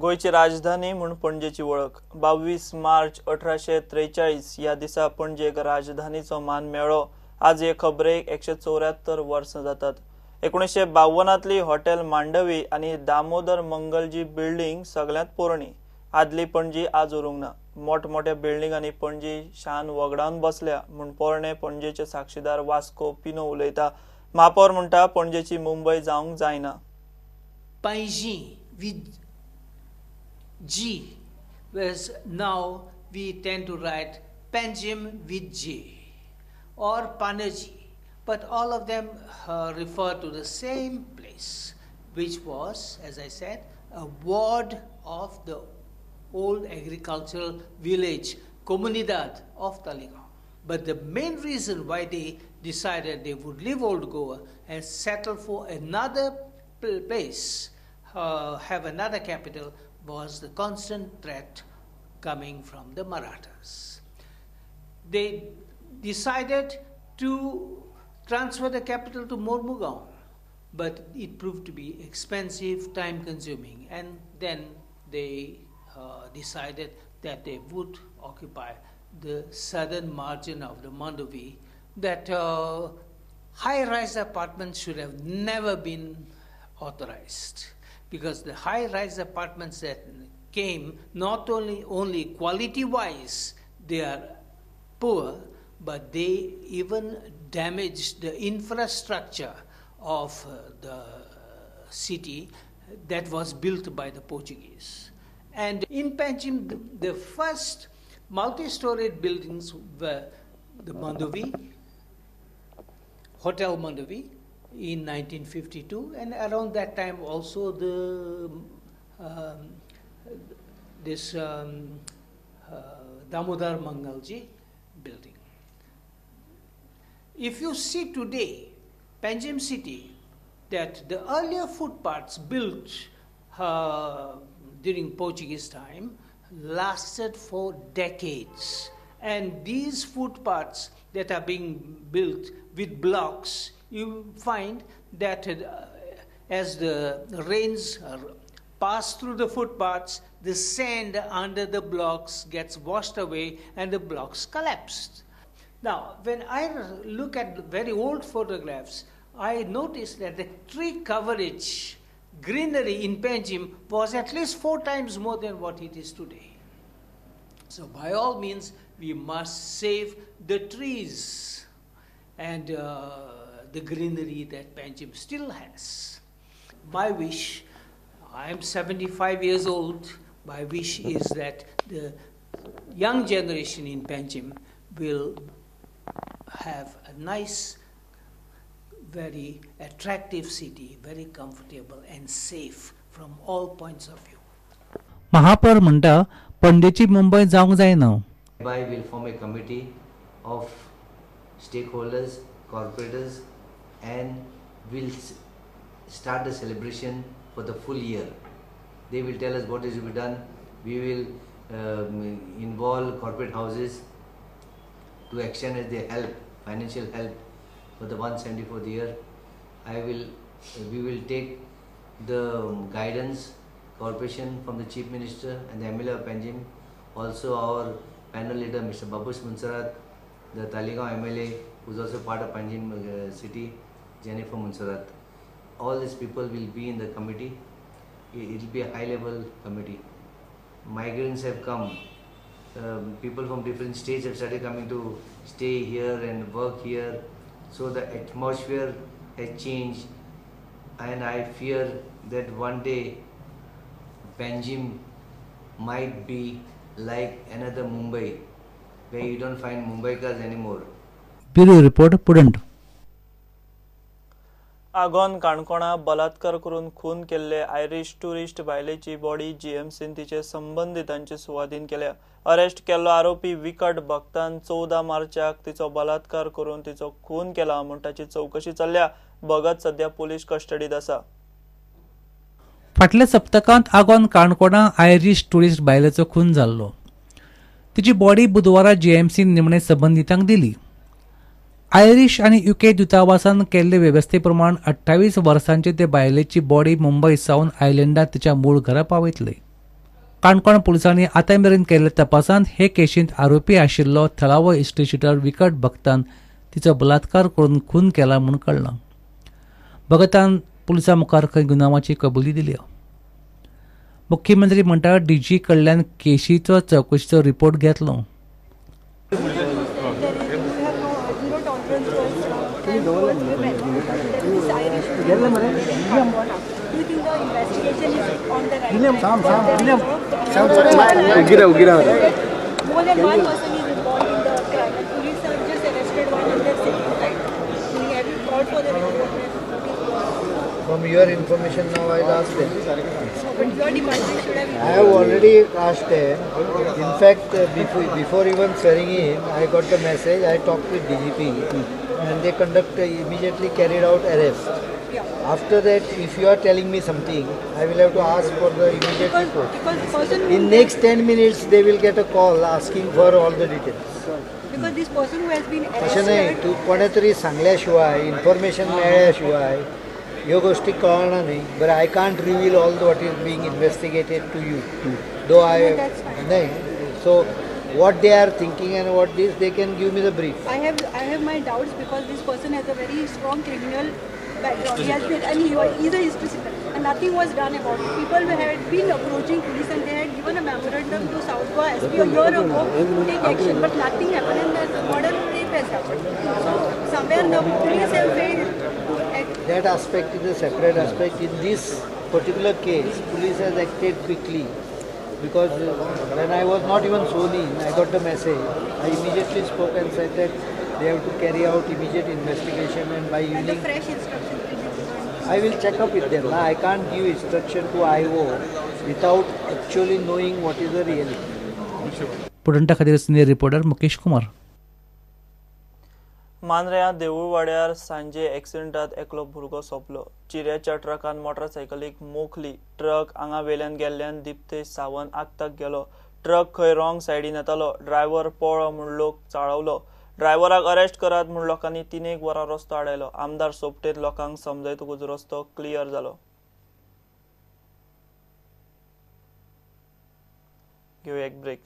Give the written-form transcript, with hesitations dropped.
गोंयची राजधानी म्हूण पणजेची वळख. 22 मार्च 1843 ह्या दिसा पणजेक राजधानीचो मान मेळ्ळो. आज हे खबरेक 174 वर्सां जातात. 1952तली हॉटेल मांडवी आनी दामोदर मंगलजी बिल्डिंग सगळ्यांत पोरणी. आदली पणजी आज उरूंक ना. मोठमोठ्या बिल्डिंगांनी पणजी शान वगडावन बसल्या म्हूण पोरणे पणजेचे साक्षीदार वास्को पिनो उलयता. महापौर म्हणटा, पणजेची मुंबय जावंक जायना. Panjim with G, whereas now we tend to write Panjim with J or Panaji, but all of them refer to the same place, which was, as I said, a ward of the old agricultural village Comunidad of Taleigao. But the main reason why they decided they would leave Old Goa and settle for another place, have another capital, was the constant threat coming from the Marathas. They decided to transfer the capital to Mormugao, but it proved to be expensive, time consuming, and then they decided that they would occupy the southern margin of the Mandovi. That high rise apartments should have never been authorized because the high rise apartments that came, not only quality wise they are poor, but they even damaged the infrastructure of the city that was built by the Portuguese. And in Panjim, the first multi-storied buildings were the Mandovi, Hotel Mandovi in 1952, and around that time also the this Damodar Mangalji building. If you see today, Panjim city, that the earlier footpaths built during Portuguese time lasted for decades. And these footpaths that are being built with blocks, you find that as the rains pass through the footpaths, the sand under the blocks gets washed away and the blocks collapsed. Now, when I look at very old photographs, I notice that the tree coverage, greenery in Panjim was at least four times more than what it is today. So, by all means, we must save the trees and the greenery that Panjim still has. My wish, I am 75 years old, my wish is that the young generation in Panjim will have a nice, very attractive city, very comfortable and safe from all points of view. महापौर म्हणटा, पणजेची मुंबय जावंक जायना. I will form a committee of stakeholders, corporators, and will start the celebration for the full year. They will tell us what is to be done. We will involve corporate houses to extend us their help, financial help for the 174th year. We will take the guidance, cooperation from the Chief Minister and the MLA of Panjim, also our panel leader Mr. Babush Monserrate, the Taleigao MLA, who is also part of Panjim city, Jennifer Monserrate. All these people will be in the committee. It will be a high level committee. Migrants have come. People from different states have started coming to stay here and work here. So the atmosphere has changed, and I fear that one day Panjim might be like another Mumbai, where you don't find Mumbaikars anymore. Bureau report, Prudent. Agonda काणकोणा बलात्कार करून खून केल्ले Irish tourist बायलेची body जीएमसीन तिचे संबंदितांचे सुवादीन केल्या. Arrest केल्लो आरोपी विकट भक्तान 14 मार्चाक तिचो बलात्कार करून तिचो खून केला म्हूण ताची चवकशी चल्ल्या. भगत सध्या पुलीस कस्टडीत आसा. फाटल्या सप्तकांत आगोंद काणकोणा आयरिश टुरिस्ट बायलेचो खून जाल्लो. तिची बॉडी बुधवारा जीएमसीन निमणे संबंदितांक दिली. आयरिश आनी युके दूतावासान केल्ले वेवस्थे प्रमाण 28 वर्सांचे ते बायलेची बॉडी मुंबय सावन आयर्लंडात तिच्या मूळ घरा पावयतले. काणकोण पुलिसांनी आतां मेरेन केल्ल्या तपासांत हे केशींत आरोपी आशिल्लो थळावो इस्ट्रीशिटर विकट भक्तान तिचो बलात्कार करून खून केला म्हूण कळ्ळां. भगतान पुलिसां मुखार खंय गुन्यांवाची कबुली दिल्या. मुख्यमंत्री म्हणटा डीजी कडल्यान केशीचो चवकशीचो रिपोर्ट घेतलो. More than one person is involved in the crime, and police have just arrested one and they're sitting tight. Have you called for the report? From your information now, I'll ask them. But your department should have. I have already asked them. In fact, before even swearing in, I got the message. I talked with DGP, and they immediately carried out arrest. Yeah. After that, if you are telling me something, I will have to ask for the immediate report. Because the person in next 10 minutes, they will get a call asking for all the details. Because this person who has been arrested. अशें न्हय, तूं कोणें तरी सांगल्या शिवाय, information मेळ्ळ्या शिवाय ह्यो गोश्टी कळना न्ही. बरें, I can't reveal all what is being investigated to you, though I न्हय. So what they are thinking and what this, they can give me the brief. I have my doubts because this person has a very strong criminal background. He has been, and he is a history sheeter, and nothing was done about it. People had been approaching police and they had given a memorandum to South Goa SP a year ago to take action, but nothing happened, and the murder rape has happened. So somewhere the police have failed to act. That aspect is a separate aspect. In this particular case, police has acted quickly because when I was not even sworn in, I got the message. I immediately spoke and said that they have to carry out immediate investigation, and by evening. And the fresh instructions will be given. I will check up with them. I can't give instruction to IO without actually knowing what is the reality. पुरंटा खातीर senior reporter Mukesh Kumar. मांद्र्यां देवूळवाड्यार सांजे एक्सिडेंटात एकलो भुरगो सोंपलो. चिऱ्याच्या ट्रकान मोटरसायकलीक मोखली. Truck आंगा वेल्यान गेल्ल्यान दीप्तेश सावंत आगताक गेलो. ट्रक खंय रॉंग सायडीन येतालो. ड्रायव्हर पळ्ळो म्हूण लोक चाळवलो. ड्रायव्हराक अरेस्ट करात म्हूण लोकांनी 3 वरां रस्तो आडायलो. आमदार सोपटेन लोकांक समजायतकूच रस्तो क्लियर जालो. घेवया एक ब्रेक.